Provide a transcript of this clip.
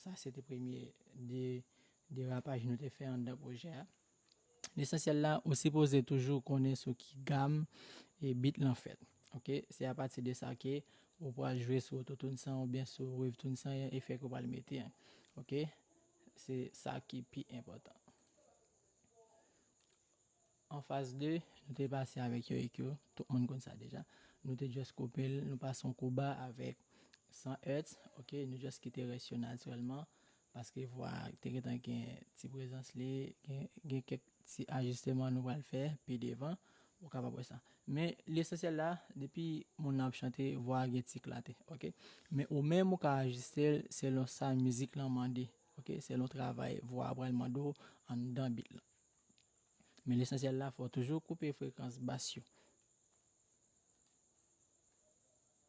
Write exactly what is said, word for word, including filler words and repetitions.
Sa se te premye de derapaj nou te fè anndan pwojè a. Lesansyèl la, ou sipoze toujou konnen sou ki gam e bit lan fèt. Oke, se apati de sa ke ou pral jwe sou autotune san oubyen sou wavetune san e efè ke ou pral mete an. Oke, se sa ki pi enpòtan. An faz de, nou te pase avèk yo e ke tout moun konn sa deja. Nou te just koupe l, nou pase yon kou ba avèk san hertz, oke, nou just kite rès yo natirèlman, paske vwa te gentan gen ti prezans li, gen, gen kèk ti ajisteman nou pral fè pi devan, ou kapab wè sa. Men lesansyèl la, depi moun nan ap chante, vwa a gen ti klate, oke? Men ou menm ou ka ajiste l selon sa mizik lan mande, oke? Selon travay vwa a pral mande w anndan bit lan. Men lesansyèl la, fò w toujou koupe frekans bas yo.